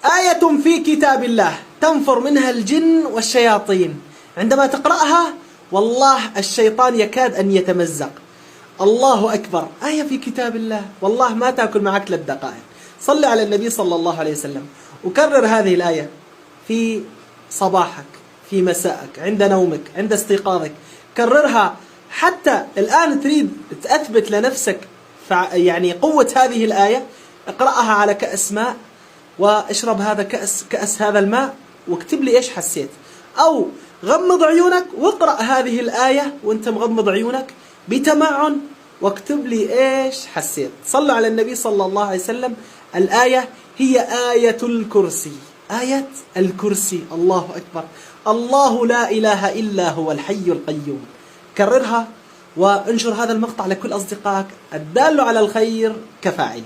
آية في كتاب الله تنفر منها الجن والشياطين، عندما تقرأها والله الشيطان يكاد أن يتمزق. الله أكبر، آية في كتاب الله، والله ما تأكل معك 3 دقائق. صل على النبي صلى الله عليه وسلم وكرر هذه الآية في صباحك، في مساءك، عند نومك، عند استيقاظك. كررها حتى الآن تريد تثبت لنفسك يعني قوة هذه الآية. اقرأها على كأس ماء واشرب هذا كأس هذا الماء واكتب لي ايش حسيت، او غمض عيونك واقرأ هذه الآية وانت مغمض عيونك بتمعن واكتب لي ايش حسيت. صلوا على النبي صلى الله عليه وسلم. الآية هي آية الكرسي، آية الكرسي. الله أكبر، الله لا إله إلا هو الحي القيوم. كررها وانشر هذا المقطع لكل أصدقائك. الدال على الخير كفاعله.